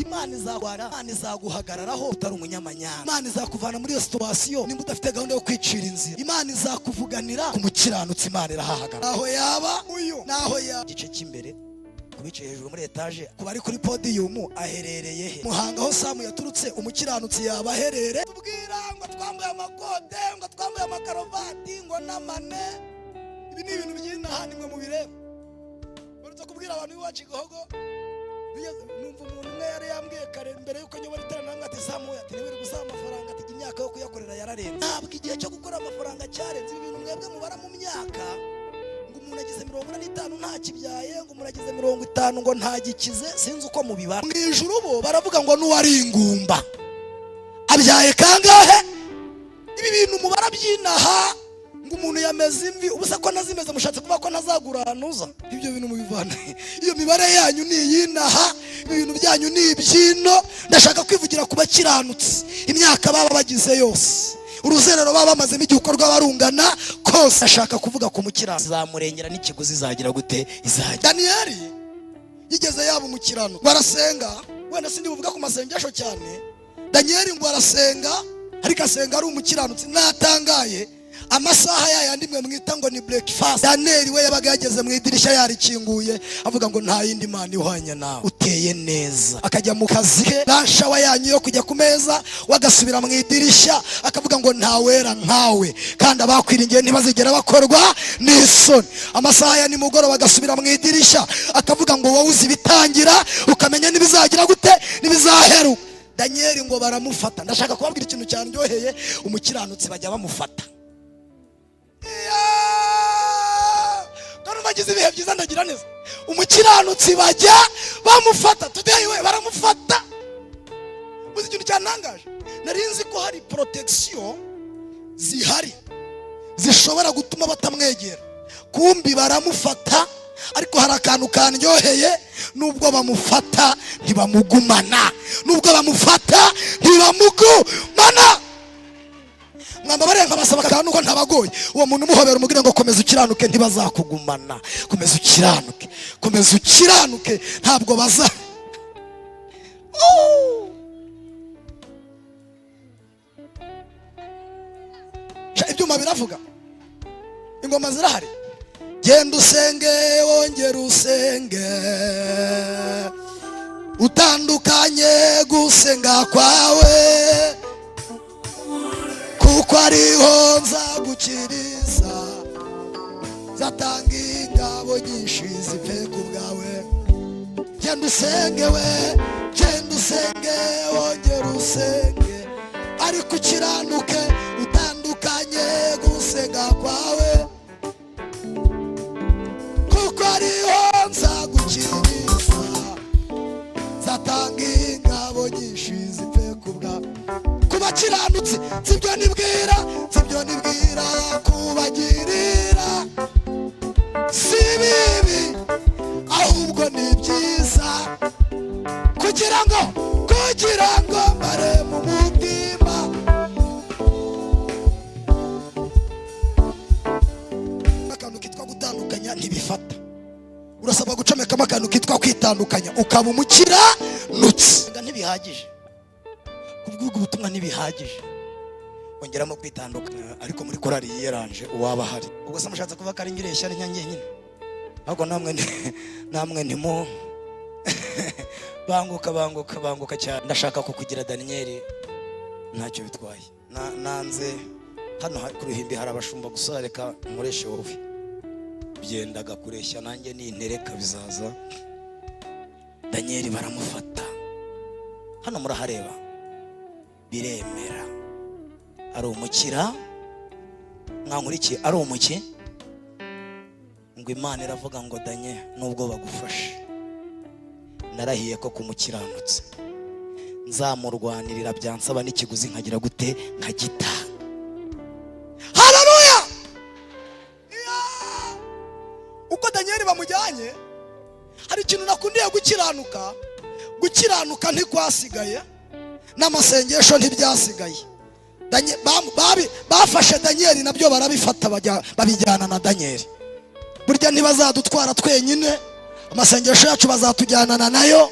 Imana izagwara, Imana izaguhagararaho utari umunyamanyanga. Imana izakuvana muri iyo situation nimba udafite gahunda yo kwicira inzira. Imana izakuvuganira ku mukiranutsi. Imana irahahagarara aho yaba uyu naho yaba igice cy'imbere, ku bicaye hejuru muri etaje, ku bari kuri podium, aherereye he? Muhanga aho Samu yaturutse, umukiranutsi yaba aherere? Tubwira ngo twambaye amakote, ngo twambaye amakaruvati, ngo n'amane. Ibi ni ibintu by'inaha, nimwe mubireba. Uretse kubwira abantu b'iwacu i Gahogo, numva umuntu umwe yari yambwiye kare mbere yuko nyobora iteraniro ati: "Samu," ati, "niba gusaba amafaranga," ati, "imyaka yo kuyakorera yararenze." Ntabwo igihe cyo gukora amafaranga cyarenze. Ibi bintu mwebwe mubara mu myaka, ngo umuntu agize 45 ntakibyaye, ngo umuntu agize 50 ngo ntagikize, sinzi uko mubibara. Mu ijuru bo baravuga ngo n'uwari ingumba abyaye kangahe? Ibi bintu mubara by'inaha, ngo umuntu yameze imvi, ubusa ko nazimeze, mushatse kuvuga ko ntazaguranuza? Ibyo bintu mubivana, iyo mibare yanyu ni iy'inaha, ibi bintu byanyu ni iby'ino. Ndashaka kwivugira ku bakiranutsi, imyaka baba bagize yose, uruzerero baba bamazemo igihe uko rwaba rungana kose. Ashaka kuvuga ku mukiranutsi, zamurengera n'ikiguzi izagira gute? Izajya. Daniyeli yigeze yaba umukiranutsi, barasenga. Wenda sindi buvuga ku masengesho cyane. Daniyeli ngo arasenga, ariko asenga ari umukiranutsi. Natangaye, amasaha yayandi mwe mwita ngo ni breakfast, Daniyeli we yabaga yageze mu idirishya yarikinguye, avuga ngo: "Nta yindi mana ihwanye nawe, uteye neza." Akajya mu kazi ke, lunch hour yanyu yo kujya ku meza, wagasubira mu idirishya akavuga ngo: "Ntawera nkawe, kandi abakwiringiye ntibazigera bakorwa n'isoni." Amasaha ya nimugoroba agasubira mu idirishya akavuga ngo: "Wowe uzi ibitangira, ukamenya n'ibizagira gute, n'ibizaheruka." Daniyeli ngo baramufata. Ndashaka kubabwira ikintu cyandyoheye: umukiranutsi bajya bamufata. Kandi bagize ibihe byiza, ndagira neza. Umukiranutsi bajya bamufata. Today we baramufata. Uzi ikintu cyantangaje? Nari nzi ko hari protection zihari zishobora gutuma batamwegera, kumbi baramufata. Ariko hari akantu kandyoheye: nubwo bamufata ntibamugumana, nubwo bamufata ntibamugumana. Mwamba barenga basaba akantu ko ntabagoye. Uwo muntu umuhobera, umubwire ngo: "Komeza ukiranuke, ntibazakugumana. Komeza ukiranuke, komeza ukiranuke, ntabwo baza." Oh! Sha, ibyuma biravuga, ingoma zirahari. Genda usenge, wongere usenge, utandukanye gusenga kwawe, kuko ariho nzagukiriza, zatanga ingabo nyinshi zipfe ku bwawe. Genda usenge we, genda usenge, wongere usenge, ariko ukiranuke, utandukanye gusenga kwawe, kuko ariho nzagukiriza, zatanga ingabo nyinshi zipfe ku bwawe. Ku bakiranutsi, sibyo nibwira, sibyo nibwira kubagirira, si bibi ahubwo ni byiza, kugira ngo mbare mu mutima. Akantu kitwa gutandukanya ntibifata. Urasabwa gucomekamo akantu kitwa kwitandukanya, ukaba umukiranutsi. Ntibihagije kuvuga ubutumwa, ntibihagije, ongeramo kwitandukanya. Ariko muri korali yiyeranje, uwaba ahari ubwo se mushatse kuvuga ko ari ngireshya ari nyange nyine? Ahubwo namwe namwe ntimu banguka, banguka, banguka cyane. Ndashaka kukugira Daniyeli, ntacyo bitwaye. Nanze hano ku ruhimbi hari abashumba gusa, reka nkoreshe wowe. Byendaga kureshya nanjye nintereka bizaza. Daniyeli baramufata. Hano murahareba, biremera ari umukira. Mwankurikiye? Ari umuki. Ngo Imana iravuga ngo: "Danye, nubwo bagufashe, narahiye ko kumukiranutse nzamurwanirira, byansaba n'ikiguzi nkagira gute? Nkagitanga." Haleluya! Uko Daniyeli bamujyanye, hari ikintu nakundiye gukiranuka. Gukiranuka ntikwasigaye, n'amasengesho ntibyasigaye. Bafashe Daniyeli, nabyo barabifata, babijyana na Daniyeli. Burya ntibazadutwara twenyine, amasengesho yacu bazatujyanana nayo.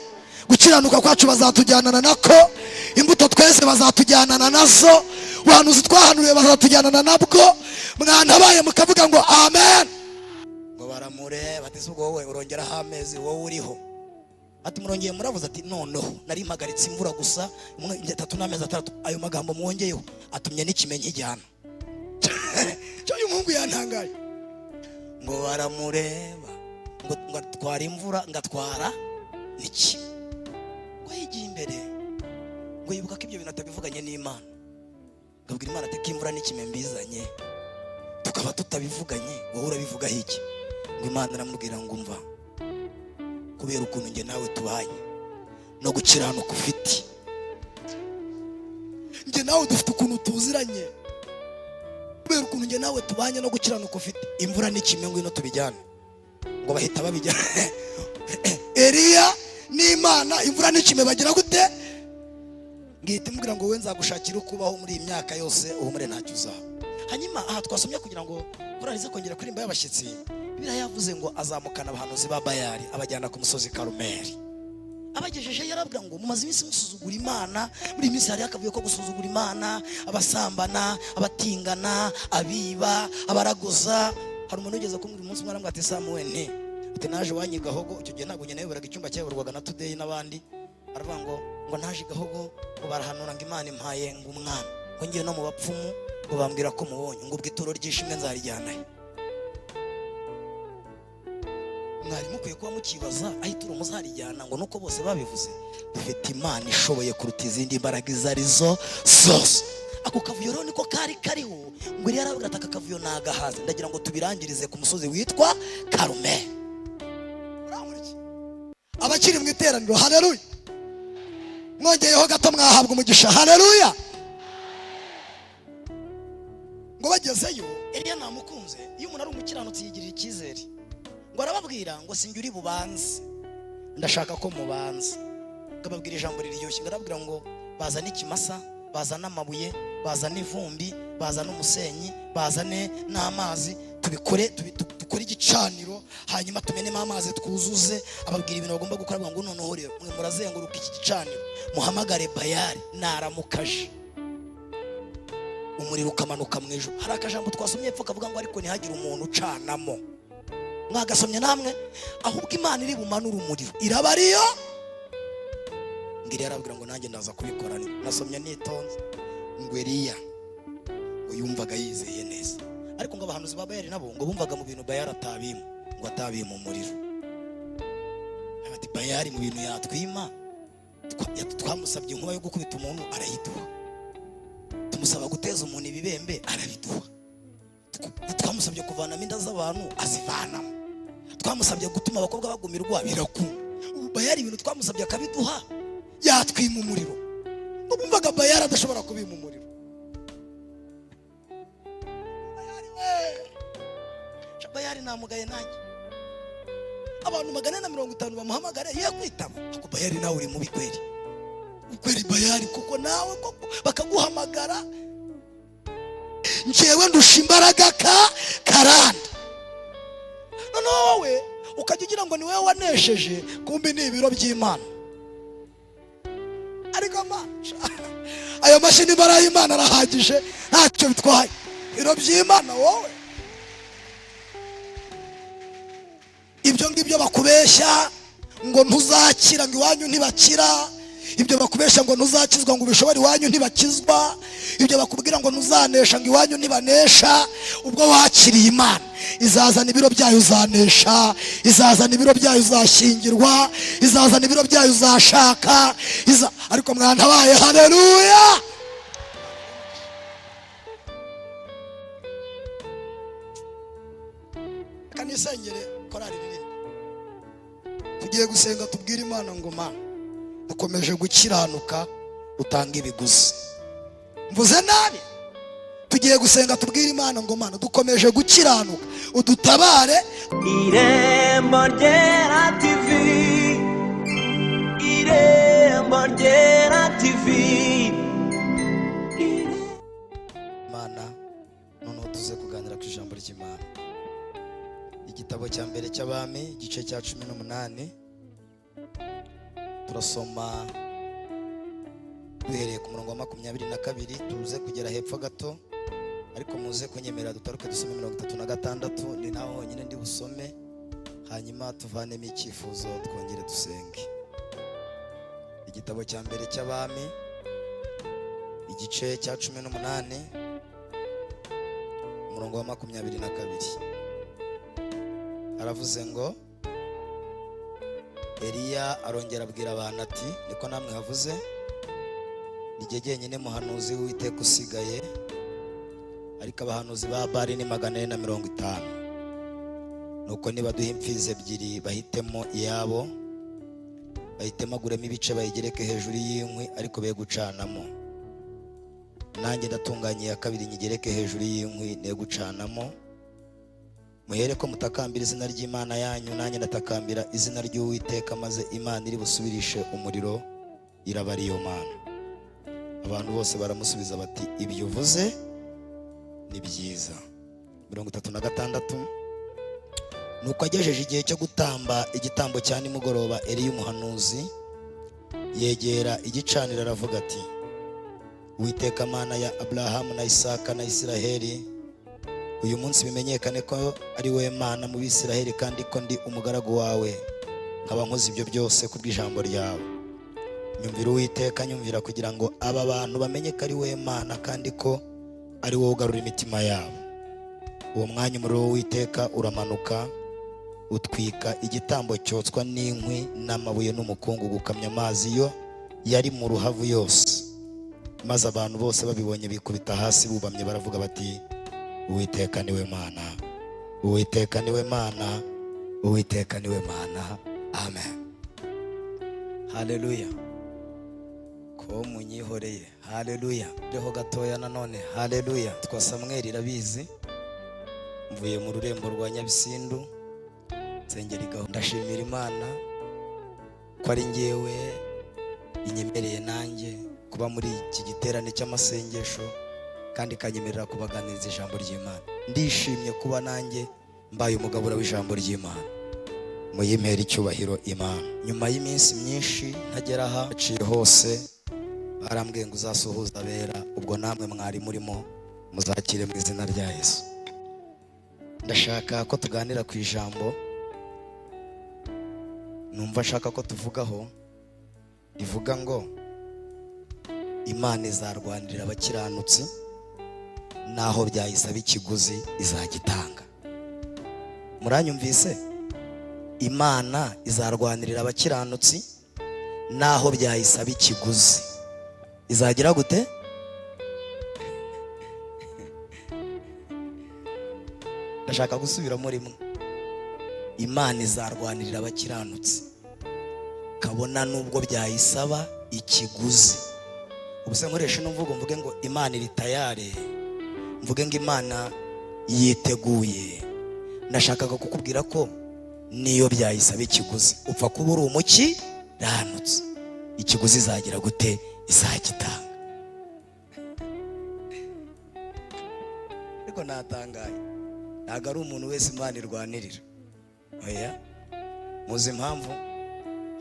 Gukiranuka kwacu bazatujyanana nako, imbuto twese bazatujyanana nazo, ubuhanuzi twahanuriye bazatujyanana nabwo. Mwantabaye mukavuga ngo amen. Ngo baramureba ati: "Ubwo wowe urongeraho amezi, wowe uriho?" Ati: "Murongeye muravuze." Ati: "Noneho nari mpagaritse imvura gusa 3 n'amezi 6, ayo magambo mwongeyeho atumye n'ikime nkijyana." Cyo uyu muhungu yantangaye. Ngo baramureba ngo atwara imvura, ngo atwara n'ikime. Ngo yigiye imbere, ngo yibuka ko ibyo bintu atabivuganye n'Imana. Ngo abwira Imana ati: "Ko imvura n'ikime mbizanye tukaba tutabivuganye, wowe urabivugaho iki?" Ngo Imana aramubwira ngo: "Umva, kubera ukuntu njye nawe tubanye no gukiranuka ufite, njye nawe dufite ukuntu tuziranye, kubera ukuntu njye nawe tubanye no gukiranuka ufite, imvura n'ikime ngwino tubijyane." Ngo bahita babijyana. Eliya n'Imana, imvura n'ikime bagira gute? Ngihita imubwira ngo: "Wowe nzagushakira uko ubaho muri iyi myaka yose, uhumure, ntacyo uzaba." Hanyuma aha twasomye, kugira ngo korali ize kongera kuririmba y'abashyitsi, Bibiliya yavuze ngo azamukana abahanuzi ba Bayali, abajyana ku musozi Karumeli. Abagejeje yarabwira ngo: "Mumaze iminsi musuzugura Imana." Muri iyi minsi hariho akavuyo ko gusuzugura Imana, abasambana, abatingana, abiba, abaraguza. Hari umuntu ugeze kumbwira umunsi umwe, arambwira ati: "Samuwe nti," ati, "naje iwanyu i Gahogo." Icyo gihe ntabwo njye nayoboraga icyumba, cyayoborwaga na Today n'abandi. Aravuga ngo naje i Gahogo, ngo barahanura ngo Imana impaye ngo umwana, ngo ngiye no mu bapfumu, ngo bambwira ko mubonye, ngo ubwo ituro ry'ishimwe nzarijyanahe? Mwari mukwiye kuba mukibaza aho ituro muzarijyana, ngo nuko bose babivuze. Dufite Imana ishoboye kuruta izindi mbaraga izo arizo zose. Ako kavuyo rero niko kari kariho. Ngo yari yarabwira ati: "Aka kavuyo nagahaze, ndagira ngo tubirangirize ku musozi witwa Karumeli." Abakiri mu iteraniro, haleluya! Mwongeyeho gato mwahabwa umugisha, haleluya! Ngo bagezeyo, Eliya namukunze. Iyo umuntu ari umukiranutsi yigirira icyizere. Ngo arababwira ngo: "Sinjye uri bubanze, ndashaka ko mubanza." Ngo ababwira ijambo riryoshye. Ngo arababwira ngo bazane ikimasa, bazane amabuye, bazane ivumbi, bazane umusenyi, bazane n'amazi, tubikore, dukore igicaniro, hanyuma tumenemo amazi twuzuze. Ababwira ibintu bagomba gukora. Ngo noneho rero mwe murazenguruka iki gicaniro, muhamagare Bayali. Naramukaje umuriro ukamanuka mu ijuru. Hari akajambo twasomye epfo kavuga ngo: "Ariko ntihagire umuntu ucanamo." Mwagasomye namwe? Ahubwo Imana iri bumanure umuriro iraba ariyo. Ngira yarabwira ngo: "Nanjye ndaza kubikora." Nasomye nitonze. Ngo Eliya ngo yumvaga yizeye neza, ariko ngo abahanuzi ba Bayali nabo ngo bumvaga mu bintu Bayali atabima, ngo atabima umuriro. Bati: "Bayali mu bintu yatwima, twamusabye inkuba yo gukubita umuntu arayiduha, tumusaba guteza umuntu ibibembe arabiduha, twamusabye kuvanamo inda z'abantu azivanamo, twamusabye gutuma abakobwa bagumirwa birakunda. Ubu Bayali ibintu twamusabye akabiduha, yatwima umuriro?" Ngo bumvaga Bayali adashobora kubima umuriro. Bayali we! Sha, Bayali namugaye nanjye. Abantu 450 bamuhamagare ye kwitaba? Ako Bayali nawe uri mubi kweri kweri. Bayali kuko nawe koko bakaguhamagara. Njyewe ndusha imbaraga ka karande. Noneho wowe ukajya ugira ngo ni wowe wanesheje, kumbi ni ibiro by'Imana. Ariko ayo mashini, imbaraga y'Imana arahagije, ntacyo bitwaye ibiro by'Imana. Wowe ibyo ngibyo bakubeshya ngo ntuzakira, ngo iwanyu ntibakira, ibyo bakubeshya ngo ntuzakizwa, ngo ubishobore, iwanyu ntibakizwa, ibyo bakubwira ngo ntuzanesha, ngo iwanyu ntibanesha, ubwo wakiriye Imana izazana ibiro byayo uzanesha, izazana ibiro byayo uzashyingirwa, izazana ibiro byayo uzashaka. Ariko mwantabaye, haleluya! Reka nisengere korali iririmbe. Tugiye gusenga, tubwire Imana ngo: "Mana, dukomeje gukiranuka, utanga ibiguzi." Mvuze nabi? Tugiye gusenga, tubwire Imana ngo: "Mana, dukomeje gukiranuka, udutabare." Irembo Ryera TV, Irembo Ryera TV. Imana, noneho tuze kuganira ku ijambo ry'Imana. Igitabo cya mbere cy'Abami, igice cya 18. Turasoma duhereye ku murongo wa 22, tuze kugera hepfo gato, ariko muze kunyemerera dutaruke dusome 36, ni naho honyine ndi busome, hanyuma tuvanemo icyifuzo twongere dusenge. Igitabo cya mbere cy'Abami, igice cya 18, umurongo wa 22, aravuze ngo: "Eliya arongera abwira abantu ati: 'Niko namwe havuze? Ni jye jyenyine muhanuzi w'Uwiteka usigaye, ariko abahanuzi ba Bali ni 450. Nuko nibaduha imfizi ebyiri, bahitemo iyabo, bayitemaguremo ibice, bayigereke hejuru y'inkwi, ariko be gucanamo. Nanjye ndatunganya iya kabiri, nyigereke hejuru y'inkwi, ne gucanamo. Muhere ko mutakambira izina ry'Imana yanyu, nanjye ndatakambira izina ry'Uwiteka, maze Imana iri busubirishe umuriro iraba ariyo Mana.' Abantu bose baramusubiza bati: 'Ibyo uvuze ni byiza.' 36: Nuko agejeje igihe cyo gutamba igitambo cya nimugoroba, Eliya umuhanuzi yegera igicaniro, aravuga ati: 'Uwiteka Mana ya Aburahamu na Isaka na Isiraheli, uyu munsi bimenyekane ko ari wowe Mana mu Bisiraheli, kandi ko ndi umugaragu wawe, nkaba nkoze ibyo byose kubw'ijambo ryawe. Nyumvira, Uwiteka, nyumvira, kugira ngo aba bantu bamenye ko ari wowe Mana, kandi ko ari wowe ugarura imitima yabo.' Uwo mwanya umuriro w'Uwiteka uramanuka, utwika igitambo cyotswa n'inkwi n'amabuye n'umukungugu, ukamya amazi yo yari mu ruhavu yose. Maze abantu bose babibonye bikubita hasi bubamye, baravuga bati: 'Uwiteka niwe Mana, Uwiteka niwe Mana, Uwiteka niwe Mana.' Amen, haleluya." Ko munyihoreye? Haleluya. Reho gatoya nanone, haleluya. Twa Samweli irabizi, mvuye mu rurembo rwa Nyabisindu, nsengera igaho. Ndashimira Imana ko ari ngewe inyemereye nanjye kuba muri iki giterane cy'amasengesho, kandi ikanyemerera kubaganiriza ijambo ry'Imana. Ndishimye kuba nanjye mbaye umugabura w'ijambo ry'Imana. Muyimpera icyubahiro Imana. Nyuma y'iminsi myinshi ntagera aha, aciye hose barambwiye ngo uzasuhuza abera. Ubwo namwe mwari murimo, muzakire mu izina rya Yesu. Ndashaka ko tuganira ku ijambo numva nshaka ko tuvugaho, rivuga ngo: "Imana izarwanirira abakiranutsi, naho byayisaba ikiguzi izagitanga." Muranyumvise? Imana izarwanirira abakiranutsi, naho byayisaba ikiguzi izagira gute? Ndashaka gusubiramo rimwe: Imana izarwanirira abakiranutsi, kabona nubwo byayisaba ikiguzi. Ubu se nkoresha ino mvugo, mvuge ngo Imana iri tayari, mvuge ngo Imana yiteguye? Ndashakaga kukubwira ko niyo byayisaba ikiguzi, upfa kuba uri umukiranutsi, ikiguzi izagira gute? Izagitanga. Ariko natangaye, ntabwo ari umuntu wese Imana irwanirira. Oya. Muzi impamvu?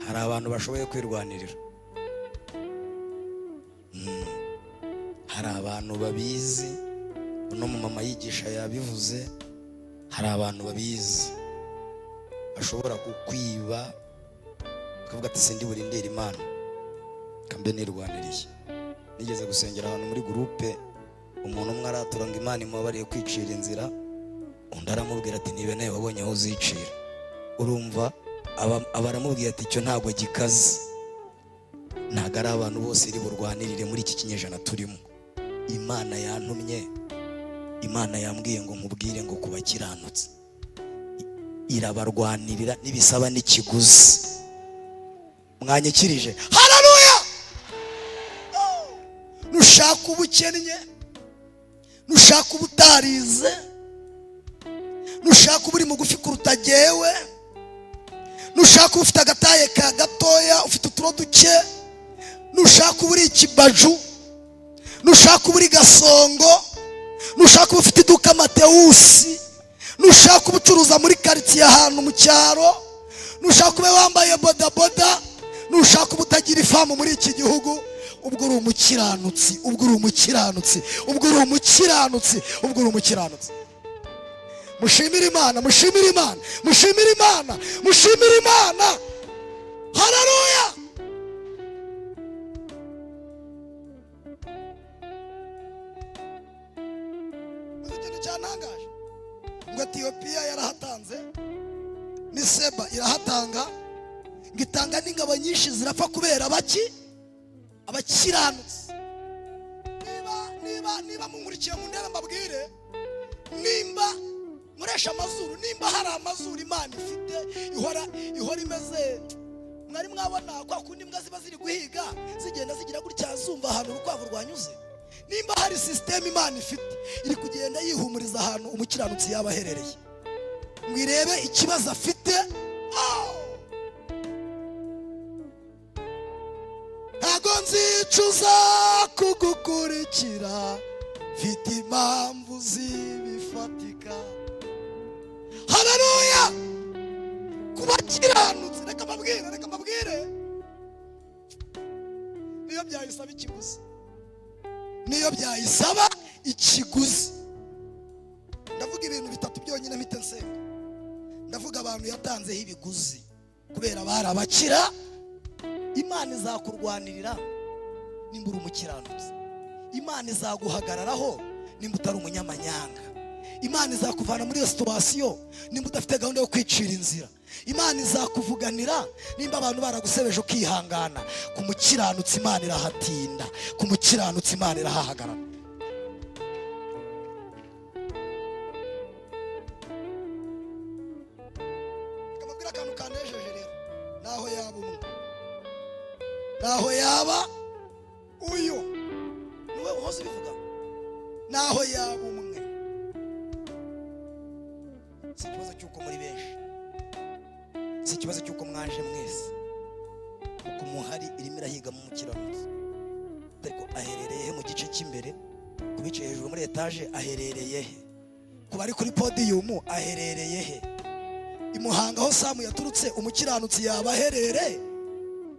Hari abantu bashoboye kwirwanirira. Hari abantu babizi. Uno mumama yigisha yabivuze, hari abantu babizi, ashobora kukwiba akavuga ati: "Sindi burindire Imana, kambe nirwaniriye." Nigeze gusengera ahantu muri groupe, umuntu umwe aratura ngo Imana imubabariye kwicira inzira, undi aramubwira ati: "Niba nawe wabonye aho uzicira." Urumva aba aramubwiye ati: "Icyo ntabwo gikaze." Ntabwo ari abantu bose iri burwanirire muri iki kinyejana turimo. Imana yantumye, Imana yambwiye ngo nkubwire ngo ku bakiranutsi irabarwanirira, nibisaba n'ikiguzi. Mwanyikirije haleluya? Nushaka ubukennye, nushaka ubutarize, nushaka uba uri mugufi kuruta jyewe, nushaka uba ufite agataye ka gatoya, ufite uturo duke, nushaka uba uri ikibaju, nushaka uba uri gasongo, nushaka uba ufite iduka Matewusi, nushaka uba ucuruza muri karitsiye ahantu mu cyaro, nushaka ube wambaye bodaboda, Nushaka uba utagira ifamu muri iki gihugu, ubwo uri umukiranutsi, ubwo uri umukiranutsi, ubwo uri umukiranutsi, ubwo uri umukiranutsi. Mushimire Imana, mushimire Imana, mushimire Imana, mushimire Imana. Haleluya! Uzi ikintu cyantangaje? Ngo Etiyopiya yarahatanze, ni Seba irahatanga, ngo itanga n'ingabo nyinshi zirapfa kubera baki? Abakiranutsi. Niba munkurikiye mu ndebe, mbabwire, nimba nkoresha amazuru, nimba hari amazuru Imana ifite ihora imeze, mwari mwabona kwa kundi imbwa ziba ziri guhiga, zigenda zigira gutya, zumva ahantu urukwavu rwanyuze? Nimba hari système Imana ifite, iri kugenda yihumuriza ahantu umukiranutsi yaba aherereye, ngo irebe ikibazo afite. Oh! Ntago nzicuza kugukurikira, mfite impamvu zibifatika. Haleluya! Kuba kiranutse, reka mbabwire, reka mbabwire, niyo byayisaba ikiguzi, niyo byayisaba ikiguzi. Ndavuga ibintu bitatu byonyine mpite nsenga. Ndavuga abantu yatanzeho ibiguzi kubera bari abakira. Imana izakurwanirira nimba uri umukiranutsi. Imana izaguhagararaho nimba utari umunyamanyanga. Imana izakuvana muri iyo situation nimba udafite gahunda yo kwicira inzira. Imana izakuvuganira nimba abantu baragusebeje ukihangana. Ku mukiranutsi Imana irahatinda, ku mukiranutsi Imana irahahagarara. Reka mbabwire akantu kanejeje rero. Naho yaba umwe, naho yaba uyu niwe uhoze ubivuga, naho yaba umwe, si ikibazo cy'uko muri benshi, si ikibazo cy'uko mwaje mwese, kuko muhari irimo irahiga mu mukiranutsi. Ariko aherereye he? Mu gice cy'imbere, ku bicaye hejuru muri etaje aherereye he? Ku bari kuri podium aherereye he? I Muhanga aho Samu yaturutse, umukiranutsi yaba aherereye?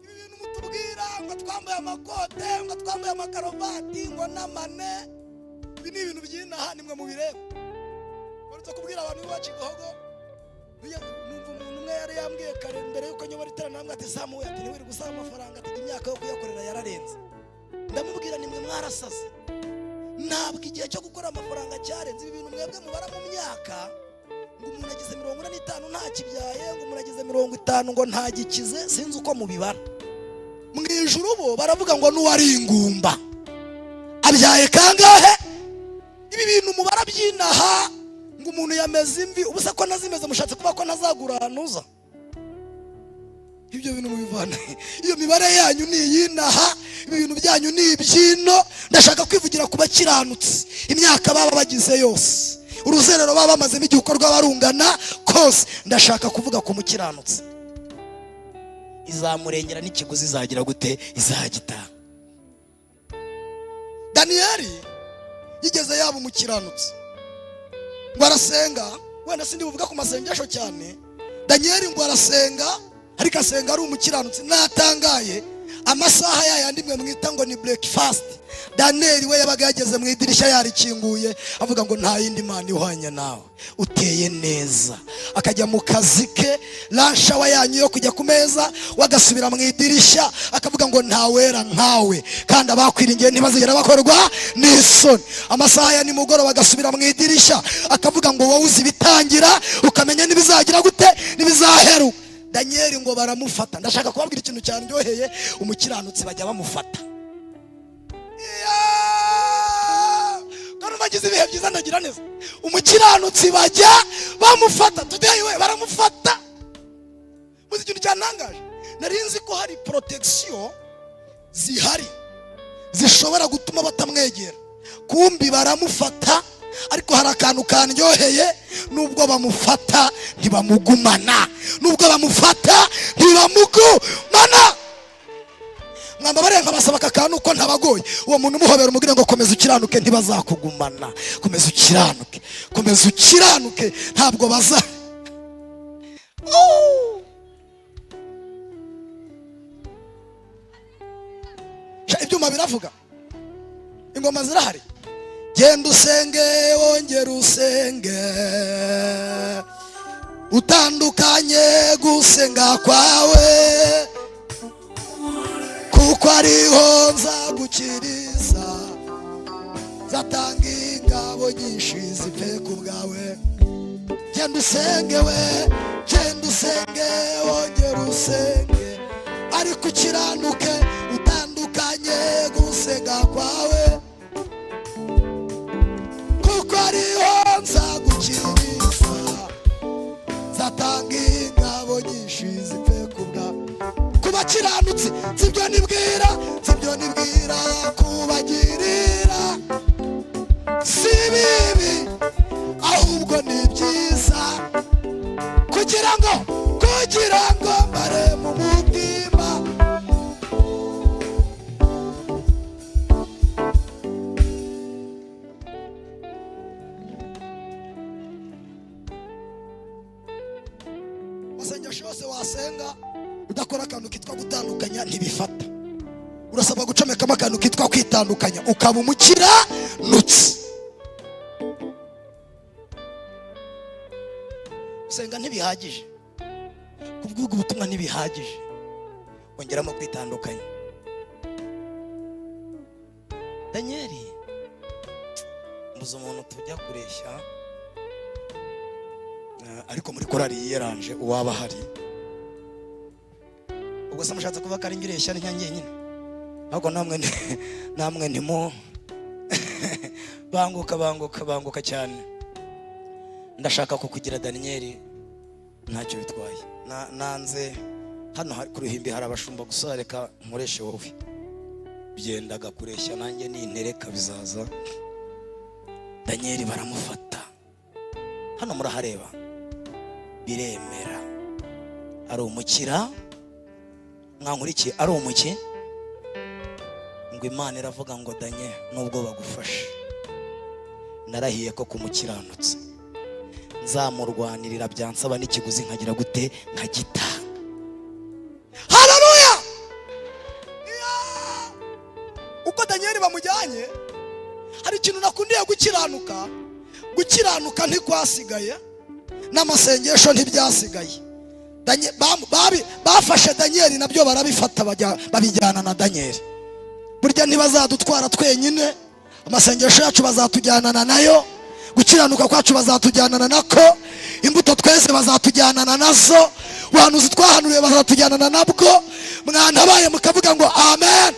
Ibi bintu mutubwira ngo twambaye amakote, ngo twambaye amakaruvati, ngo n'amane, ibi ni ibintu by'inaha, nimwe mubireba. Barutse kubwira abantu b'iwacu i Gahogo. Numva umuntu umwe yari yambwiye kare mbere yuko nyobora iteraniro, arambwira ati: "Samu we," ati, "ntiwirirwe usaba amafaranga," ati, "imyaka yo kuyakorera yararenze." Ndamubwira: "Nimwe mwarasaze, ntabwo igihe cyo gukora amafaranga cyarenze." Ibi bintu mwebwe mubara mu myaka, ngo umuntu agize 45 ntakibyaye, ngo umuntu agize 50 ngo ntagikize, sinzi uko mubibara. Mu ijuru bo baravuga ngo n'uwari ingumba abyaye kangahe. Ibi bintu mubara by'inaha, ngo umuntu yameze imvi, ubu se ko nazimeze mushatse kuba ko ntazagura nuza? Ibyo bintu mubivana, iyo mibare yanyu ni iy'inaha, ibi bintu byanyu ni iby'ino. Ndashaka kwivugira ku bakiranutsi, imyaka baba bagize yose, uruzerero baba bamazemo igihe uko rwaba rungana kose, ndashaka kuvuga ku mukiranutsi. Izamurengera, n'ikiguzi izagira gute? Izagitanga. Daniyeli yigeze yaba umukiranutsi, ngo arasenga. Wenda sindi buvuga ku masengesho cyane. Daniyeli ngo arasenga, ariko asenga ari umukiranutsi. Natangaye, amasaha yayandi mwe mwita ngo ni breakfast, Daniyeli we yabaga yageze mu idirishya yarikinguye, avuga ngo: "Nta yindi mana ihwanye nawe, uteye neza." Akajya mu kazi ke, lunch hour yanyu yo kujya ku meza, wagasubira mu idirishya akavuga ngo: "Ntawera nkawe, kandi abakwiringiye ntibazigera bakorwa n'isoni." Amasaha ya nimugoroba agasubira mu idirishya akavuga ngo: "Wowe uzi ibitangira, ukamenya n'ibizagira gute, n'ibizaheruka." Daniyeli ngo baramufata. Ndashaka kubabwira ikintu cyaryoheye: umukiranutsi bajya bamufata. Kandi bagize ibihe byiza, ndagira neza. Umukiranutsi bajya bamufata. Today we baramufata. Muzi ikintu cyantangaje? Nari nzi ko hari protection zihari zishobora gutuma batamwegera, kumbi baramufata. Ariko hari akantu kandyoheye: nubwo bamufata ntibamugumana, nubwo bamufata ntibamugumana. Mwambabariye nkabasaba aka kantu ko ntabagoye. Uwo muntu umuhobera, umubwire ngo: "Komeza ukiranuke, ntibazakugumana. Komeza ukiranuke, komeza ukiranuke, ntabwo baza." Oh! Ibyuma biravuga, ingoma zirahari. Genda usenge, wongere usenge, utandukanye gusenga kwawe, kuko ariho nzagukiriza, nzatanga ingabo nyinshi zipfe ku bwawe. Genda usenge we, genda usenge, wongere usenge, ariko ukiranuke, utandukanye gusenga kwawe, kuko ariho nzagukiriza, nzatanga ingabo nyinshi zipfe ku bwawe. Ku bakiranutsi sibyo nibwira, sibyo nibwira kubagirira, si bibi ahubwo ni byiza, kugira ngo mbare mu mutima. Amasengesho yose wasenga udakora akantu kitwa gutandukanya ntibifata. Urasabwa gucomekamo akantu kitwa kwitandukanya, ukaba umukiranutsi. Gusenga ntibihagije, kuvuga ubutumwa ntibihagije, ongeramo kwitandukanya. Daniel, mbuze umuntu tujya kureshya, ariko muri korali yiyeranje uwaba ahari. Ubwo se mushatse kuvuga ko ari njye ureshya ni njyenyine? Ahubwo namwe ndimo banguka, banguka, banguka cyane. Ndashaka kukugira Daniel, ntacyo bitwaye. Nanze hano ku ruhimbi hari abashumba gusa, reka nkoreshe wowe. Byendaga kureshya nanjye nintereka bizaza. Daniel baramufata hano murahareba, biremera ari umukira. Mwankurikiye? Ari umuki ngo Imana iravuga ngo: "Danye, nubwo bagufashe, narahiye ko kumukiranutse nzamurwanirira, byansaba n'ikiguzi nkagira gute? Nkagitanga." Haleluya! Uko Daniyeli bamujyanye, hari ikintu nakundiye gukiranuka. Gukiranuka ntikwasigaye, n'amasengesho ntibyasigaye. Bafashe Daniyeli, nabyo barabifata, babijyana na Daniyeli. Burya ntibazadutwara twenyine, amasengesho yacu bazatujyanana nayo, gukiranuka kwacu bazatujyanana nako, imbuto twese bazatujyanana nazo, ubuhanuzi twahanuriye bazatujyanana nabwo. Mwantabaye mukavuga ngo amen.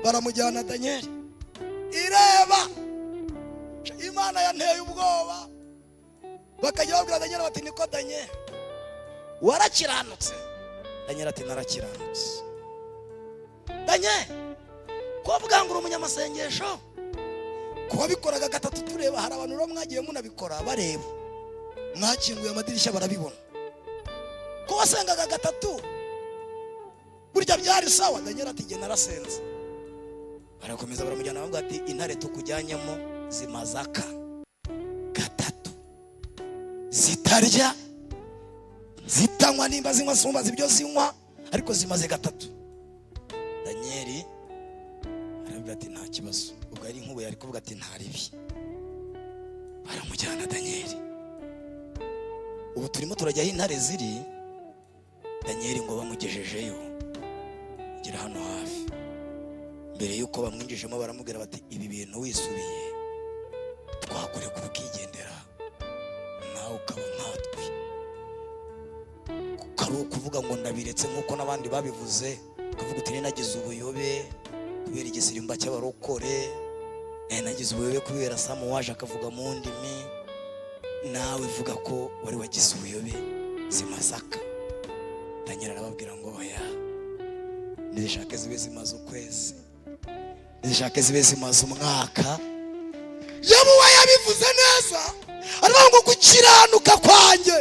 Baramujyana Daniyeli. Ireba Imana yanteye ubwoba. Bakajya babwira Daniyeli bati: "Niko Daniyeli, warakiranutse?" Daniyeli ati: "Narakiranutse." "Daniyeli, ko ngo uri umunyamasengesho, kuba bikoraga gatatu tureba, hari abantu rero mwagiye munabikora bareba, mwakinguye amadirishya barabibona ko wasengaga gatatu, burya byari sawa?" Daniyeli ati: "Jye narasenze." Barakomeza baramujyana, bavuga ati: "Intare tukujyanyemo zimazaka gatatu zitarya, zitanywa, nimba zinywa simbazi ibyo zinywa, ariko zimaze gatatu." Daniyeli aravuga ati: "Nta kibazo." Ubwo ari nk'ubu yari kuvuga ati: "Nta ribi." Baramujyana Daniyeli. Ubu turimo turajya aho intare ziri. Daniyeli ngo bamugejejeyo, gira hano hafi, mbere y'uko bamwinjijemo baramubwira bati: "Ibi bintu wisubiye twakurekura ukigendera, nawe ukaba nkatwe, kuko ari ukuvuga ngo ndabiretse nk'uko n'abandi babivuze, ukavuga uti nagize ubuyobe kubera igisirimba cy'abarokore, nagize ubuyobe kubera Samu waje akavuga mu ndimi, nawe vuga ko wari wagize ubuyobe zimasaka." Daniel arababwira ngo: "Oya, nizishake zibe zimaze ukwezi, nizishake zibe zimaze umwaka." Yobu yabivuze neza, aravuga ngo: "Gukiranuka kwanjye,"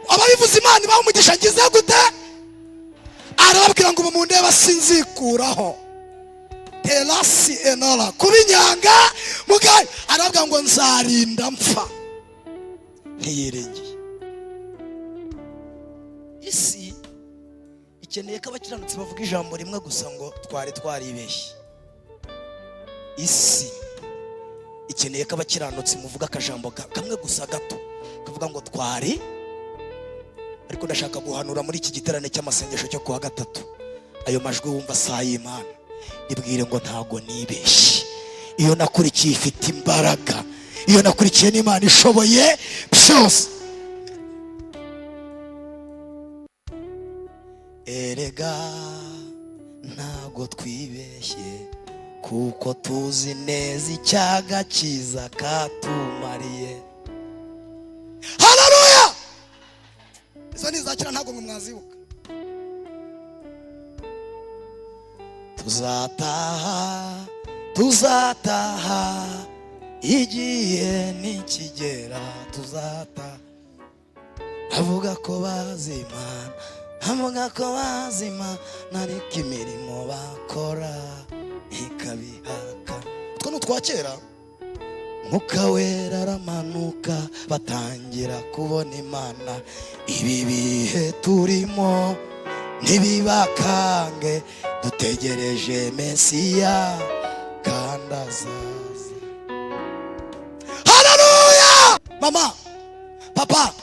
ababivuze Imana ibaha umugisha, ngize gute? Arababwira ngo: "Ubu mundeba sinzikuraho terasi enora kuba inyanga mugayo." Arababwira ngo: "Nzarinda mpfa." Ntiyiringiye isi. Ikintu cya mbere gituma umuntu Ikeneye ko abakiranutsi bavuga ijambo rimwe gusa ngo twari twaribeshye. Isi ikeneye ko abakiranutsi muvuga akajambo kamwe gusa gato kavuga ngo twari. Ariko ndashaka guhanura muri iki giterane cy'amasengesho cyo kuwa gatatu, ayo majwi wumva saa y'Imana, ibwire ngo ntago nibeshye. Iyo nakurikiye ifite imbaraga, iyo nakurikiye n'Imana ishoboye byose. Erega ntago twibeshye, kuko tuzi neza icyaga cyiza katumariye. Haleluya! Izo ni izakira, ntabwo mwe mwazibuka. Tuzataha, tuzataha, igihe nikigera tuzataha. Avuga ko bazi Imana, avuga ko bazi Imana, ariko imirimo bakora ikabihaka. Utwo ni utwa kera. Mwuka Wera aramanuka, batangira kubona Imana. Ibi bihe turimo ntibibakange, dutegereje Mesiya kandi azaza. Haleluya! Mama, papa,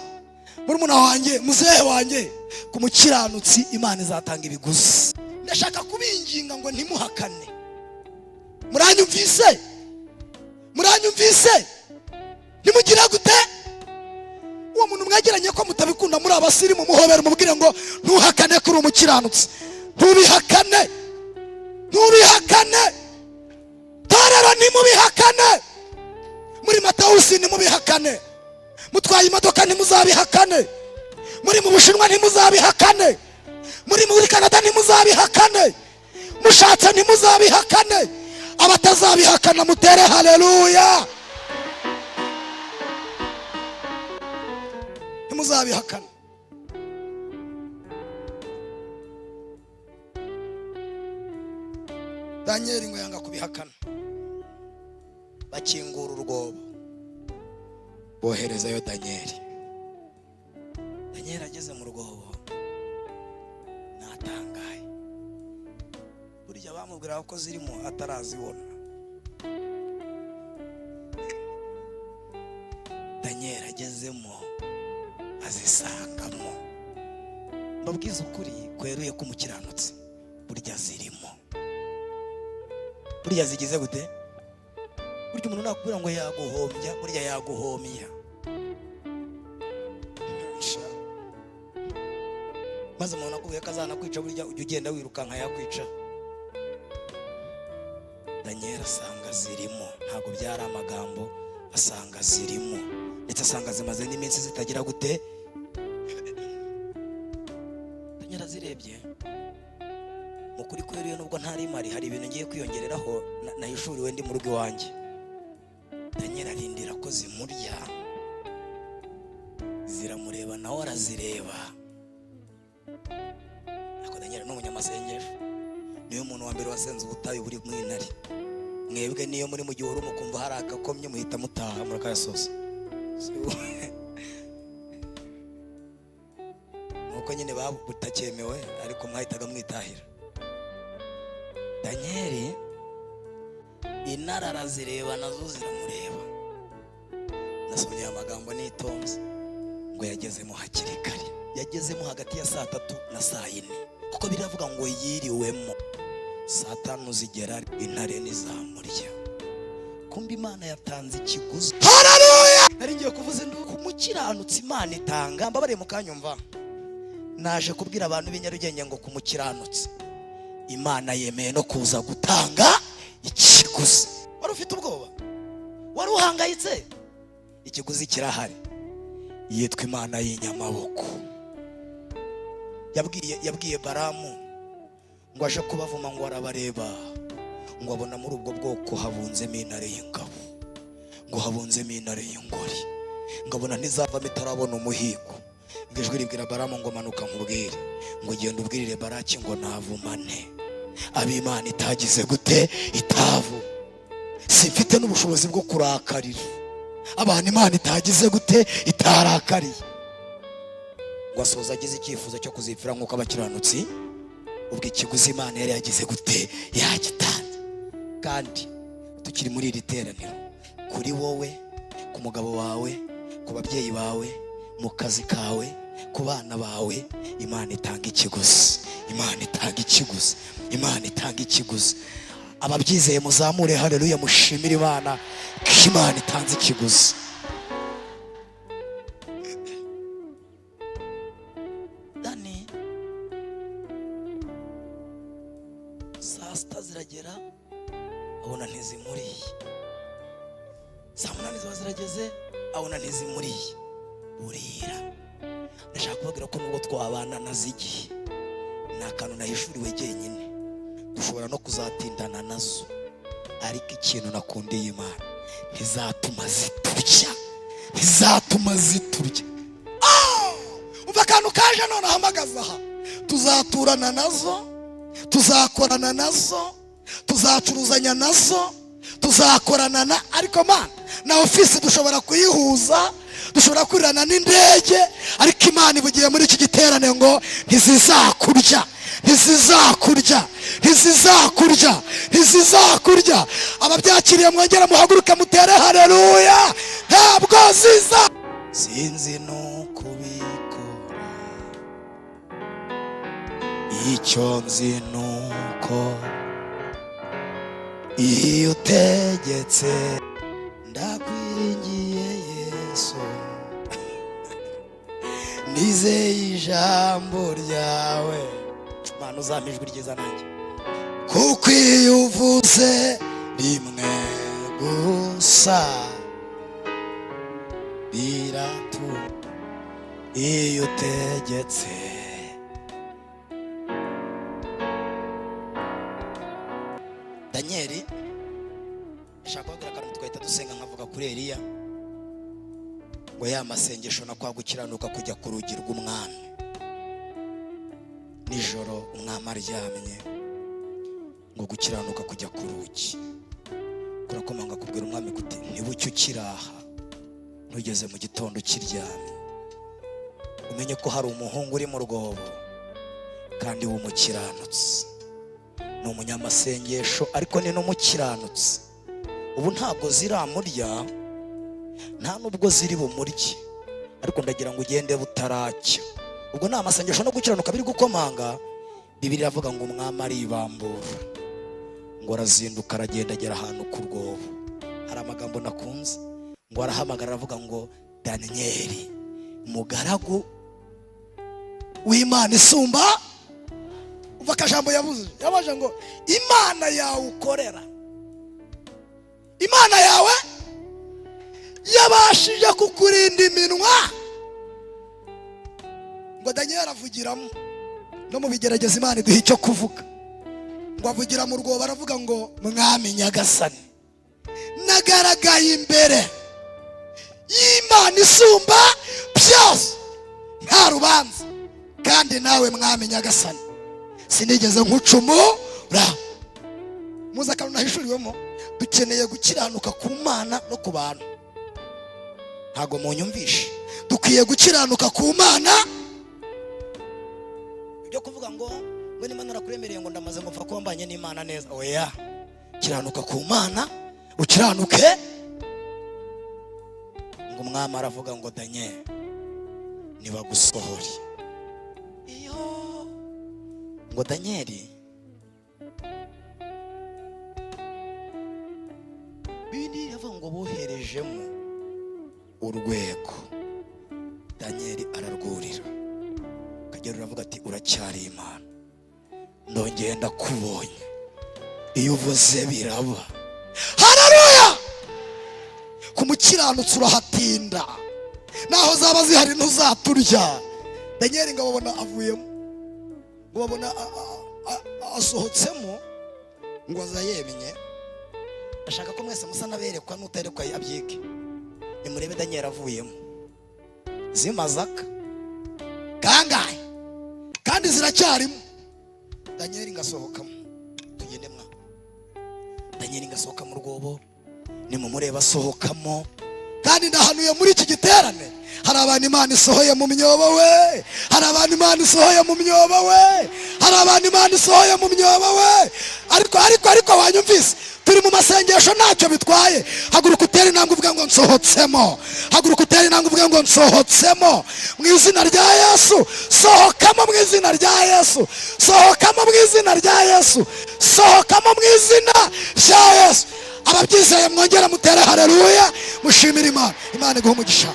murumuna wanjye, muzehe wanjye, ku mukiranutsi Imana izatanga ibiguzi. Ndashaka kubinginga ngo ntimuhakane. Muranyumvise? Muranyumvise? Ntimugira gute? Uwo muntu mwegeranye ko mutabikunda, muri abasirimu, muhobera, umubwire ngo ntuhakane kuri umukiranutsi. Ntubihakane, ntubihakane. Torero, ntimubihakane. Muri Matawusi, ntimubihakane. Mutwaye imodoka, ntimuzabihakane. Muri mu Bushinwa, ntimuzabihakane. Muri muri Canada, ntimuzabihakane. Mushatse, ntimuzabihakane. Abatazabihakana mutere haleluya. Ntimuzabihakana. Daniel ngo yanga kubihakana, bakingura urwobo, boherezayo Daniel. Daniel ageze mu rwobo natangaye, burya bamubwira ko zirimo atarazibona. Daniel agezemo azisangamo. Mbabwiza ukuri kweruye ko umukiranutsi burya zirimo, burya zigize gute? Burya umuntu nakubwira ngo yaguhombya, burya yaguhombya. Maze umuntu akubwiye ko azanakwica, burya ujya ugenda wirukanka yakwica. Daniel asanga zirimo, ntabwo byari amagambo, asanga zirimo, ndetse asanga zimaze n'iminsi zitagira gute. Daniel azirebye, mu kuri kweruye, nubwo ntari mari, hari ibintu ngiye kwiyongereraho nahishuriwe ndi mu rugo iwanjye. Daniel arindira ko zimurya, ziramureba, nawe arazireba. Ariko Daniel ni umunyamasengesho, niwe muntu wa mbere wasenze ubutayu buri mu intare. Mwebwe niyo muri mu gihuru mukumva hari agakomye, muhita mutaha murakayasoza. Nuko nyine butakemewe, ariko mwahitaga mwitahira. Daniel intare arazireba, nazo ziramureba. Nasomye aya magambo nitonze ngo yagezemo hakiri kare, yagezemo hagati ya saa 3 na saa 4, kuko biravuga ngo yiriwemo. Saa 5 zigera intare ntizamurya. Kumbe Imana yatanze ikiguzi. Haleluya! Nari ngiye kuvuza induru. Ku mukiranutsi Imana itanga. Mbabariye mukanyumva, naje kubwira abantu b'i Nyarugenge ngo ku mukiranutsi Imana yemeye no kuza gutanga ikiguzi. Wari ufite ubwoba, wari uhangayitse, ikiguzi kirahari. Yitwa Imana y'inyamaboko. Yabwiye Baramu ngo aje kubavuma, ngo arabareba, ngo abona muri ubwo bwoko habunzemo intare y'ingabo, ngo habunzemo intare y'ingori, ngo abona ntizavamo itarabona umuhigo. Ngo ijwi ribwira Baramu ngo manuka nkubwire, ngo genda ubwirire Baraki ngo navumane ab'Imana itagize gute, itavu. Simfite n'ubushobozi bwo kurakarira abantu Imana itagize gute, itarakariye. Ngo asoza agize icyifuzo cyo kuzipfira nk'uko abakiranutsi. Ubwo ikiguzi Imana yari yagize gute? Yagitanze. Kandi tukiri muri iri teraniro, kuri wowe, ku mugabo wawe, ku babyeyi bawe, mu kazi kawe, ku bana bawe, Imana itanga ikiguzi, Imana itanga ikiguzi, Imana itanga ikiguzi. Ababyizeye muzamure haleluya, mushimire Imana ko Imana itanze ikiguzi. Dani, saa 6 ziragera abona ntizimuriye, saa 8 ziba zirageze abona ntizimuriye, burira. Ndashaka kubabwira ko nubwo twabana nazo igihe, ni akantu nahishuriwe jyenyine, dushobora no kuzatindana nazo, ariko ikintu nakundiye Imana, ntizatuma ziturya, ntizatuma ziturya. Umva akantu kaje none ahamagaza aha: tuzaturana nazo, tuzakorana nazo, tuzacuruzanya nazo, tuzakorana na, ariko Mana, na ofisi dushobora kuyihuza, dushobora kurirana n'indege, ariko Imana ivugiye muri iki giterane ngo ntizizakurya, ntizizakurya, ntizizakurya, ntizizakurya. Ababyakiriye mwongere muhaguruke mutere haleluya. Ntabwo ziza. Sinzi n'ukubikora, icyo nzi nuko iyo utegetse ndakwiringiye Yesu, nizeye ijambo ryawe. Mana, uzampa ijwi ryiza nanjye, kuko iyo uvuze rimwe gusa biratuma. Iyo utegetse. Daniel, ndashaka kubabwira akantu tugahita dusenga, nkavuga kuri Eliya ngo ya masengesho na kwa gukiranuka kujya ku rugi rw'umwami nijoro umwami aryamye, ngo gukiranuka kujya ku rugi kurakomanga kubwira umwami kuti ntibucye ukiraha, ntugeze mu gitondo ukiryamye, umenye ko hari umuhungu uri mu rwobo kandi w'umukiranutsi, ni umunyamasengesho ariko ni n'umukiranutsi. Ubu ntabwo ziramurya, nta nubwo ziri bumurye, ariko ndagira ngo ugende butaracya. Ubwo ni amasengesho no gukiranuka biri gukomanga. Bibiliya iravuga ngo umwami aribambura, ngo arazinduka, aragenda, agera ahantu ku rwobo. Hari amagambo nakunze, ngo arahamagara aravuga ngo Daniyeli mugaragu w'Imana isumba. Umva akajambo yabuze, yabaje ngo Imana yawe ukorera, Imana yawe yabashije kukurinda iminwa. Ngo Daniyeli avugiramo, no mu bigerageza Imana iduha icyo kuvuga. Ngo avugira mu rwobo aravuga ngo mwami nyagasani, nagaragaye imbere y'Imana isumba byose nta rubanza, kandi nawe mwami nyagasani sinigeze nkucumura. Muzi akantu nahishuriwemo? Dukeneye gukiranuka ku Mana no ku bantu. Ntabwo munyumvishe. Dukwiye gukiranuka ku Mana. Ibyo kuvuga ngo ngo niba narakuremereye ngo ndamaze ngo mfa kuba mbanye n'Imana neza, oya. Kiranuka ku Mana, ukiranuke. Ngo umwami aravuga ngo Daniel nibagusohore. Iyo ngo Daniel Bibiliya iravuga ngo boherejemo urwego, Daniel ararwurira, akagera uravuga ati uracyari Imana, ndongeye ndakubonye, iyo uvuze biraba. Haleluya! Ku mukiranutsi urahatinda, naho zaba zihari ntuzaturya. Daniel ngo babona avuyemo, ngo babona asohotsemo, ngo aza yemye. Ashaka ko mwese musa n'aberekwa, n'uterekwa abyige. Nimurebe Daniel avuyemo, zimazaka kangahe kandi ziracyarimo. Daniel ngasohokamo, tugende mwa. Daniel ngasohoka mu rwobo, nimumureba asohokamo, Kandi ndahanuye muri iki giterane, hari abantu Imana isohoye mu myobo we, hari abantu Imana isohoye mu myobo we, hari abantu Imana isohoye mu myobo we. Ariko wanyumvise, turi mu masengesho, ntacyo bitwaye. Haguruka utere intambwe uvuge ngo nsohotsemo. Haguruka utere intambwe uvuge ngo nsohotsemo mu izina rya Yesu. Sohokamo mu izina rya Yesu, sohokamo mu izina rya Yesu, sohokamo mu izina rya Yesu. Ababyizeye mwongere mutere haleluya, mushimire Imana. Imana iguhe umugisha.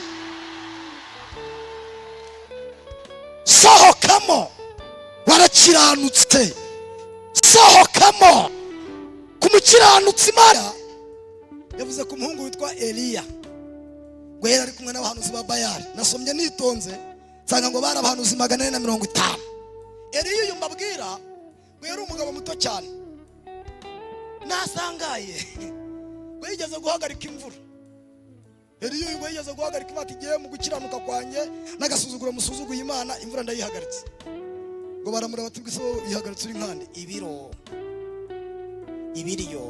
Sohokamo, warakiranutse. Sohokamo ku mukiranutsi. Imana yavuze ku muhungu witwa Eliya ngo yari ari kumwe n'abahanuzi ba Bayali. Nasomye nitonze nsanga ngo bari abahanuzi 450. Eliya uyu mbabwira ngo yari umugabo muto cyane nasangaye, ngo yigeze guhagarika imvura. Eliya uyu ngo yigeze guhagarika imvura, ati igihe mu gukiranuka kwanjye n'agasuzuguro musuzuguye Imana, imvura ndayihagaritse. Ngo baramureba bati mbese wowe uyihagaritse uri nkande? Ibiro, ibiryo,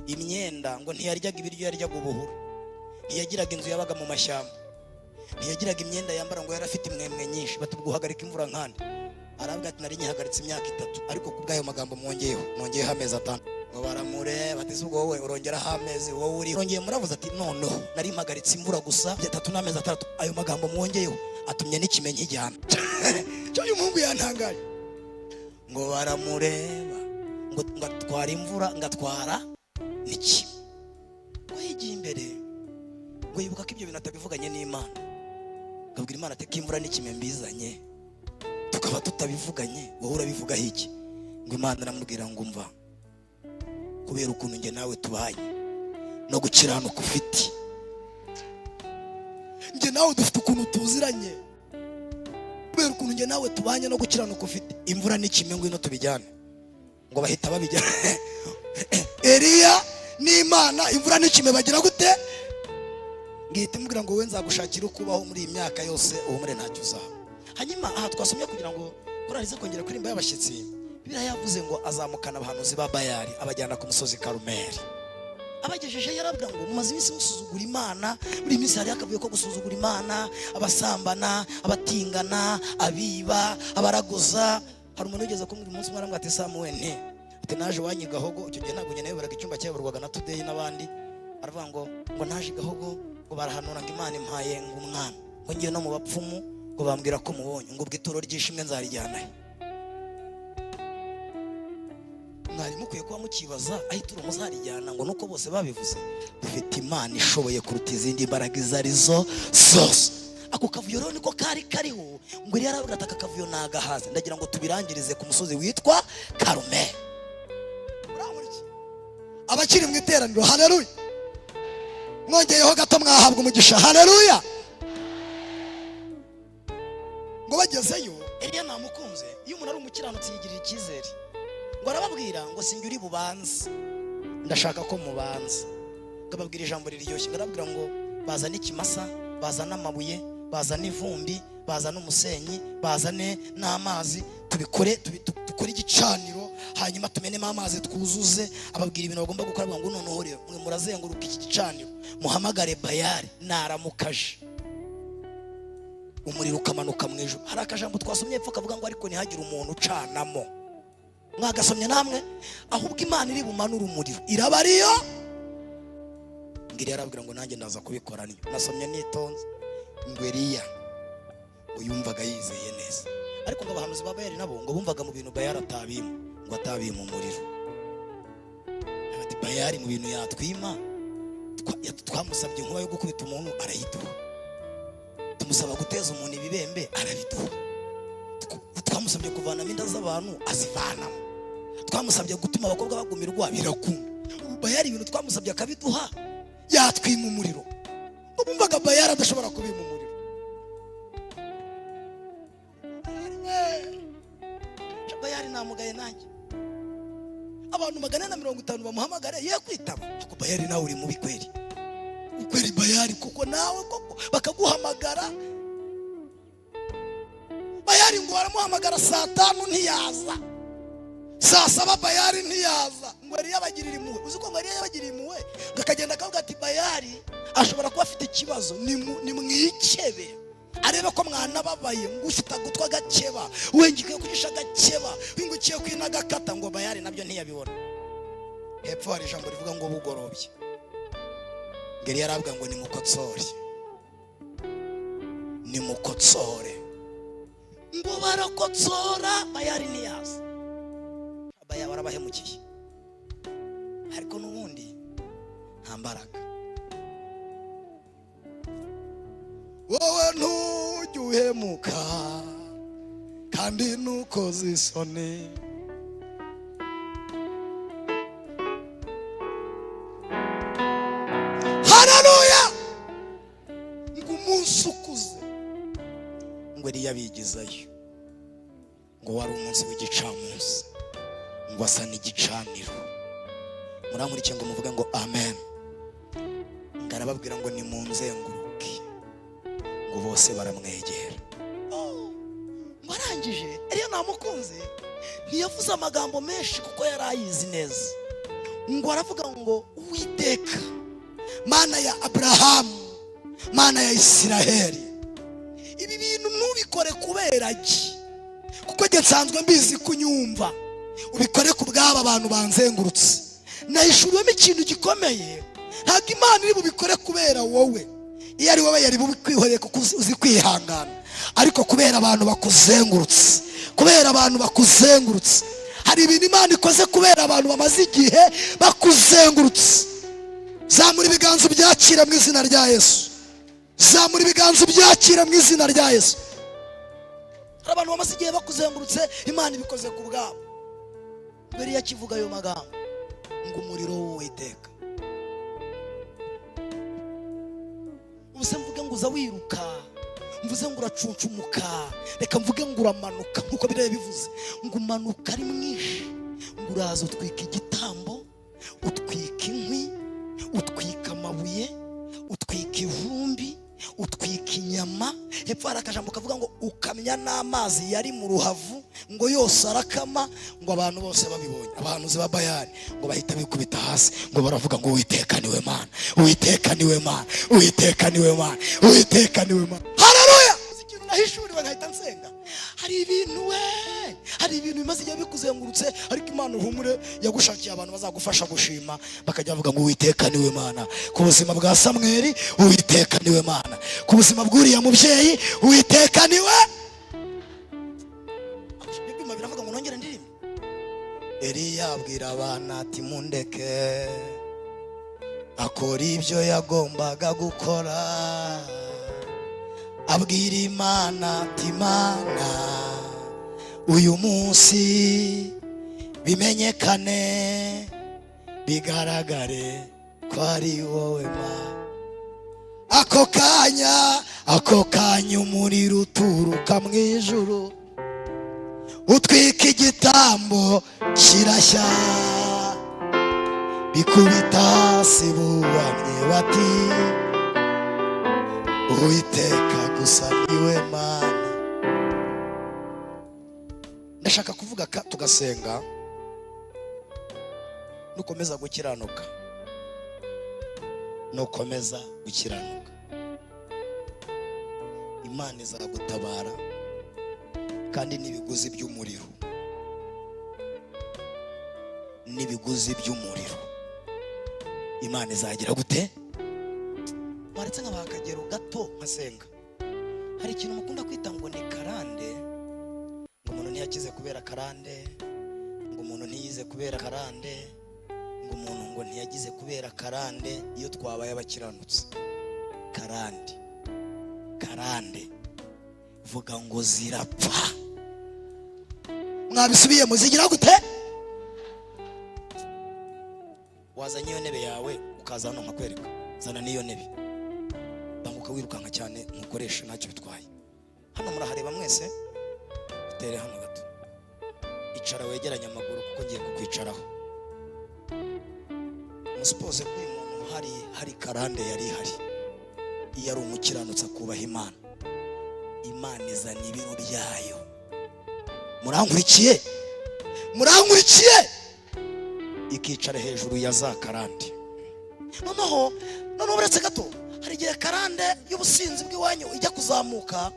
imyenda, ngo ntiyaryaga ibiryo, yaryaga ubuhuru. Ntiyagiraga inzu, yabaga mu mashyamba. Ntiyagiraga imyenda yambara, ngo yari afite imwemwe nyinshi. Bati guhagarika imvura nkande? Aravuga ati nari nyihagaritse imyaka 3, ariko ku bw'ayo magambo mwongeyeho, nongeyeho amezi 6. Ngo baramureba bati ubwo wowe urongeraho amezi, wowe uri urongeye muravuze ati noneho nari mpagaritse imvura gusa 3 n'amezi 6, ayo magambo mwongeyeho atumye n'ikime nkijyana. Cyo uyu muhungu yantangaje. Ngo baramureba ngo ngatwara imvura, ngatwara n'ikime. Ngo yigiye imbere, ngo yibuka ko ibyo bintu atabivuganye n'Imana. Ngabwira Imana ati ko imvura n'ikime mbizanye tukaba tutabivuganye, wowe urabivugaho iki? Ngo Imana aramubwira ngo umva, kubera ukuntu njye nawe tubanye no gukiranuka ufite, njye nawe dufite ukuntu tuziranye, kubera ukuntu njye nawe tubanye no gukiranuka ufite, imvura n'ikime ngwino tubijyane. Ngo bahita babijyana. Eliya n'Imana, imvura n'ikime bagira gute? Ngihita imubwira ngo wowe nzagushakira uko ubaho muri iyi myaka yose, uhumure ntacyo uzaba. Hanyuma aha twasomye kugira ngo korali ize kongera kuririmba y'abashyitsi, Bibiliya yavuze ngo azamukana abahanuzi ba Bayali, abajyana ku musozi Karumeli. Abagejeje yarabwira ngo mumaze iminsi musuzugura Imana. Muri iyi minsi hari akavuyo ko gusuzugura Imana, abasambana, abatingana, abiba, abaraguza. Hari umuntu wigeze kumbwira umunsi umwe, arambwira ati Samuel, nti ati naje iwanyu i Gahogo. Icyo gihe ntabwo njye nayoboraga icyumba, cyayoborwaga na Today n'abandi. Aravuga ngo naje i Gahogo, ngo barahanura ngo Imana impaye ngo umwana, ngo ngiye no mu bapfumu, ngo bambwira ko mubonye, ngo ubwo ituro ry'ishimwe nzarijyana he? Mwari mukwiye kuba mukibaza aho ituro muzarijyana, ngo nuko bose babivuze. Dufite Imana ishoboye kuruta izindi mbaraga izo arizo zose. Ako kavuyo rero niko kari kariho. Ngo yari yaravuga ati aka kavuyo nagahaze, ndagira ngo tubirangirize ku musozi witwa Karumeli. Abakiri mu iteraniro, haleluya, mwongeyeho gato mwahabwa umugisha, haleluya. Ngo bagezeyo Eliya namukunze. Iyo umuntu ari umukiranutsi yigirira icyizere. Ngo arababwira ngo sinjye uri bubanze, ndashaka ko mubanza. Ngo ababwira ijambo riryoshye, ngo arababwira ngo bazane ikimasa, bazane amabuye, bazane ivumbi, bazane umusenyi, bazane n'amazi, tubikore, dukore igicaniro, hanyuma tumenemo amazi twuzuze. Ababwira ibintu bagomba gukora, ngo noneho rero mwe murazenguruka iki gicaniro, muhamagare Bayali, naramukaje umuriro ukamanuka mu ijuru. Hari akajambo twasomye epfo kavuga ngo ariko ntihagire umuntu ucanamo. Mwagasomye namwe? Ahubwo Imana iri bumanure umuriro iraba ariyo. Ngira yarabwira ngo nanjye ndaza kubikora niyo. Nasomye nitonze ngo Eliya ngo yumvaga yizeye neza, ariko ngo abahanuzi ba Bayali nabo ngo bumvaga mu bintu Bayali atabima, ngo atabima umuriro. Ati Bayali mu bintu yatwima, twamusabye inkuba yo gukubita umuntu arayiduha, tumusaba guteza umuntu ibibembe arabiduha, twamusabye kuvanamo inda z'abantu azivanamo, twamusabye gutuma abakobwa bagumirwa birakunda. Ubu Bayali ibintu twamusabye akabiduha, yatwima umuriro? Ngo bumvaga Bayali adashobora kubima umuriro. Bayali namugaye nanjye, abantu 450 bamuhamagare ye kwitaba. Ariko Bayali nawe uri mubi kweri, kweri Bayali, kuko nawe koko bakaguhamagara. Bayali ngo baramuhamagara saa 5 ntiyaza, Saa saba Bayari ntiyaza. Ngo Eliya abagirira impuhwe. Uzi ko ngo Eliya yabagiriye impuhwe, ngo akagenda akavuga ati: "Bayari ashobora kuba afite ikibazo, nimwikebe arebe ko mwanababaye." Ngo ufite agutwi agakeba, wengikiye kugisha agakeba, wingukiye kwina agakata. Ngo Bayari nabyo ntiyabibona. Hepfo hari ijambo rivuga ngo bugorobye, ngo Eliya aravuga ngo: "Nimukotsore, nimukotsore." Ngo barakotsora, Bayari ntiyaza. Baya barabahemukiye, ariko n'ubundi nta mbaraga. Wowe ntujya uhemuka kandi nukoze isoni. Haleluya! Ngo umunsi ukuze, ngo Eliya abigizayo. Ngo wari umunsi w'igicamunsi, ngo asa n'igicaniro. Murankurikiye? Ngo muvuge ngo amen. Ngo arababwira ngo: "Nimunzenguruke." Ngo bose baramwegera. Ngo arangije, Eliya namukunze, ntiyavuze amagambo menshi kuko yari ayizi neza. Ngo aravuga ngo: "Uwiteka Mana ya Aburahamu, Mana ya Isiraheli, ibi bintu ntubikore kubera ki, kuko njye nsanzwe mbizi kunyumva. Ubikore ku bw'aba bantu banzengurutse." Nahishuriwemo ikintu gikomeye: ntabwo Imana iri bubikore kubera wowe. Iyo ari wowe yari bubikwihoreye kuko uzi kwihangana, ariko kubera abantu bakuzengurutse, kubera abantu bakuzengurutse. Hari ibintu Imana ikoze kubera abantu bamaze igihe bakuzengurutse. Zamura ibiganza ubyakira mu izina rya Yesu. Zamura ibiganza ubyakira mu izina rya Yesu. Hari abantu bamaze igihe bakuzengurutse, Imana ibikoze ku bwabo. Mbere akivuga ayo magambo, ngo umuriro w'Uwiteka. Ubuse mvuge ngo uza wiruka, mvuze ngo uracuncumuka, reka mvuge ngo uramanuka nkuko biriya bivuze, ngo umanuka ari mwinshi, ngo uraza utwika igitambo, utwika inkwi, utwika amabuye, utwika ivumbi, utwika inyama. Hepfo hari akajambo kavuga ngo ukamya n'amazi yari mu ruhavu, ngo yose arakama. Ngo abantu bose babibonye, abahanuzi ba Bayari, ngo bahita bikubita hasi, ngo baravuga ngo: "Uwiteka niwe Mana, Uwiteka niwe Mana, Uwiteka niwe Mana, Uwiteka niwe Mana." Haleluya! Ikintu nahishuriwe nkahita nsenga: hari ibintu we, hari ibintu bimaze igihe bikuzengurutse, ariko Imana, uhumure, yagushakiye abantu bazagufasha gushima, bakajya bavuga ngo: "Uwiteka niwe Mana ku buzima bwa Samweli, Uwiteka niwe Mana ku buzima bw'uriya mubyeyi, Uwiteka niwe." Ibyuma biravuga ngo nongere ndirimbe. Eliya abwira abana ati: "Mundeke." Akora ibyo yagombaga gukora, abwira Imana ati: "Imana, uyu munsi bimenyekane, bigaragare ko ari wowe Mana." Ako kanya, ako kanya, umuriro uturuka mu ijuru utwika igitambo, kirashya, bikubita hasi bubamye bati: "Uwiteka gusa niwe Mana." Ndashaka kuvuga ka tugasenga. Nukomeza gukiranuka, nukomeza gukiranuka, Imana izagutabara, kandi n'ibiguzi by'umuriro, n'ibiguzi by'umuriro, Imana izagira gute? Waretse nkabaha akagero gato nkasenga. Hari ikintu mukunda kwita ngo ni karande, ngo umuntu ntiyakize kubera karande, ngo umuntu ntiyize kubera karande, ngo umuntu ngo ntiyagize kubera karande. Iyo twabaye abakiranutsi, karande, karande, vuga ngo zirapfa. Mwabisubiyemo? Zigira gute? Wazanye iyo ntebe yawe ukaza hano nkakwereka. Zana n'iyo ntebe, banguka, wirukanka cyane, ntukoreshe, ntacyo bitwaye. Hano murahareba mwese. Utere hano gato, icara wegeranye amaguru kuko ngiye kukwicaraho. Musipoze ko uyu muntu hari karande yari ihari. Iyo ari umukiranutsi akubaha Imana, Imana izana ibiro byayo. Murankurikiye? Murankurikiye? Ikicara hejuru ya za karande. Noneho uretse gato, hari igihe karande y'ubusinzi bw'iwanyu ijya kuzamuka,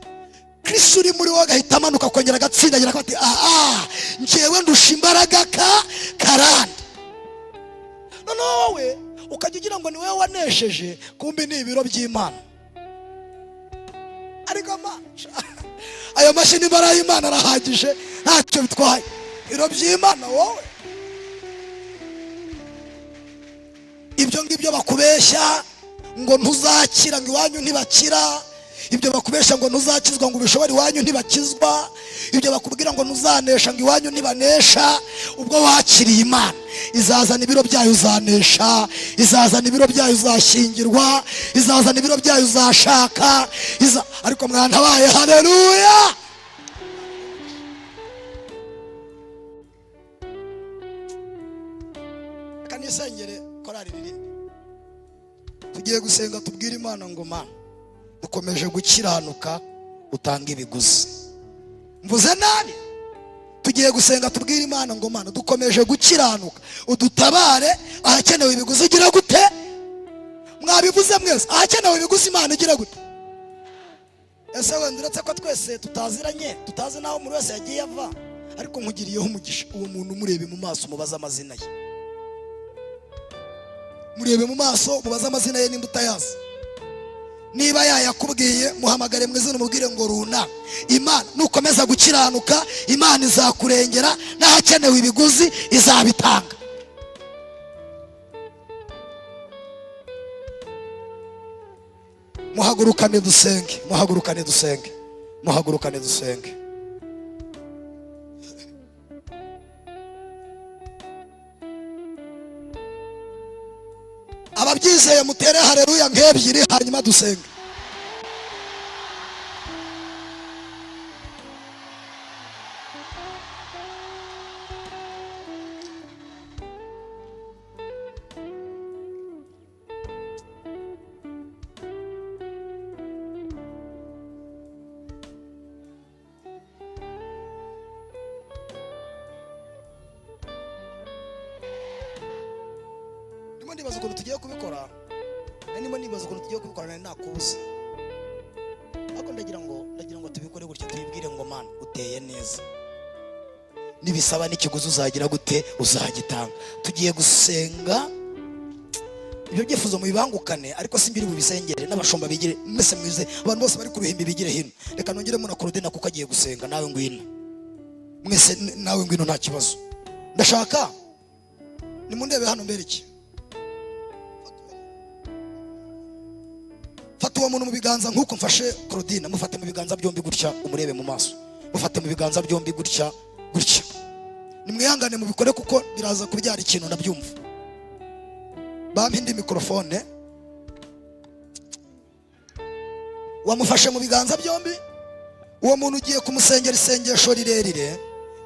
Kristo uri muri wowe agahita amanuka, akongera agatsindagira, akavuga ati: "Aha njyewe ndusha imbaraga ka karande." Noneho wowe ukajya ugira ngo ni wowe wanesheje, kumbi ni ibiro by'Imana. Ariko ayo mashyi n'imbaraga y'Imana arahagije, ntacyo bitwaye. Ibiro by'Imana, wowe ibyo ngibyo bakubeshya ngo ntuzakira, ngo iwanyu ntibakira, ibyo bakubeshya ngo ntuzakizwa, ngo ubishobore, iwanyu ntibakizwa, ibyo bakubwira ngo ntuzanesha, ngo iwanyu ntibanesha, ubwo wakiriye Imana, izazana ibiro byayo uzanesha, izazana ibiro byayo uzashyingirwa, izazana ibiro byayo uzashaka. Ariko mwantabaye, haleluya! Reka nisengere, korari ririmbe. Tugiye gusenga, tubwire Imana ngo: "Mana, dukomeje gukiranuka, utanga ibiguzi." Mvuze nabi? Tugiye gusenga, tubwire Imana ngo: "Mana, dukomeje gukiranuka, udutabare, ahakenewe ibiguzi ugira gute?" Mwabivuze mwese? Ahakenewe ibiguzi, Imana igira gute? Ese wenda uretse ko twese tutaziranye, tutazi n'aho umuntu wese yagiye ava, ariko nkugiriyeho umugisha, uwo muntu umurebe mu maso, umubaze amazina ye. Murebe mu maso, mubaze amazina ye nimba utayazi. Niba yayakubwiye, muhamagare mu izina, umubwire ngo: "Runa, Imana, nukomeza gukiranuka, Imana izakurengera, n'ahakenewe ibiguzi izabitanga." Muhagurukane dusenge, muhagurukane dusenge, muhagurukane dusenge. Ababyizeye mutere hareruya nk'ebyiri, hanyuma dusenge. Ndimo ndibaza ukuntu tugiye kubikora, ndimo nibaza ukuntu tugiye kubikora. Nari nakubuze, ariko ndagira ngo tubikore gutya, tubibwire ngo: "Mana, uteye neza, nibisaba n'ikiguzi uzagira gute? Uzagitanga." Tugiye gusenga, ibyo byifuzo mubibangukane, ariko simbiri bubisengere, n'abashumba bigire, mwese mwize, abantu bose bari ku ruhimbi bigire hino. Reka nongeremo na Claudine kuko agiye gusenga. Nawe ngwino, mwese, nawe ngwino, nta kibazo. Ndashaka nimundebe hano mbereke. Fata uwo muntu mu biganza nk'uko mfashe Claudine. Mufate mu biganza byombi gutya, umurebe mu maso. Mufate mu biganza byombi gutya gutya. Nimwihangane mubikore kuko biraza kubyara ikintu, ndabyumva. Bampa indi mikorofone. Wamufashe mu biganza byombi. Uwo muntu ugiye kumusengera isengesho rirerire,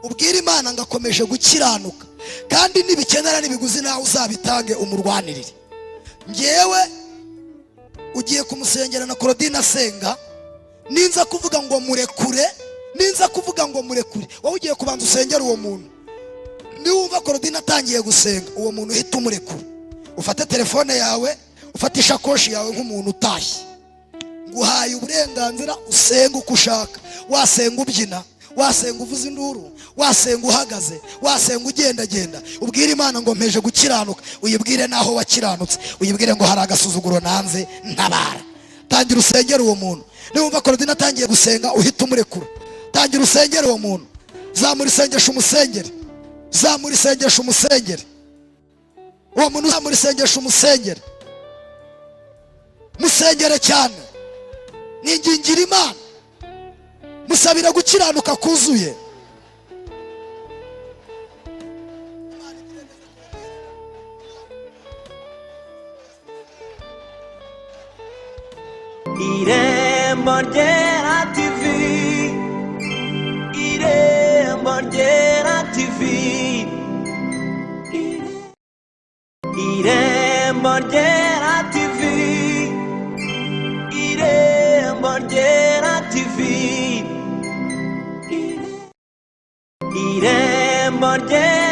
ubwire Imana ngo akomeje gukiranuka, kandi nibikenera n'ibiguzi nawe uzabitange, umurwanirire. Ngewe ugiye kumusengera na Claudine asenga, ninza kuvuga ngo murekure, ninza kuvuga ngo murekure, wowe ugiye kubanza usengera uwo muntu. Niwumva Claudine atangiye gusenga, uwo muntu uhita umurekura, ufate telefone yawe, ufate ishakoshi yawe nk'umuntu utashye. Nguhaye uburenganzira, usenga uko ushaka. Wasenga ubyina, wasenga uvuza induru, wasenga uhagaze, wasenga ugendagenda, ubwire Imana ngo: "Mpeje gukiranuka." Uyibwire n'aho wakiranutse, uyibwire ngo: "Hari agasuzuguro nanze, ntabara." Tangira usengere uwo muntu. Niwumva Claudine atangiye gusenga, uhita umurekura. Tangira usengere uwo muntu. Zamura isengesho umusengere, zamura isengesho umusengere uwo muntu, zamura isengesho umusengere, musengere cyane. Ningingira Imana, musabira gukiranuka kuzuye. Irembo Ryera TV, Irembo Ryera TV, Irembo Ryera TV, Irembo Ryera TV, Irembo. Irembo Ryera.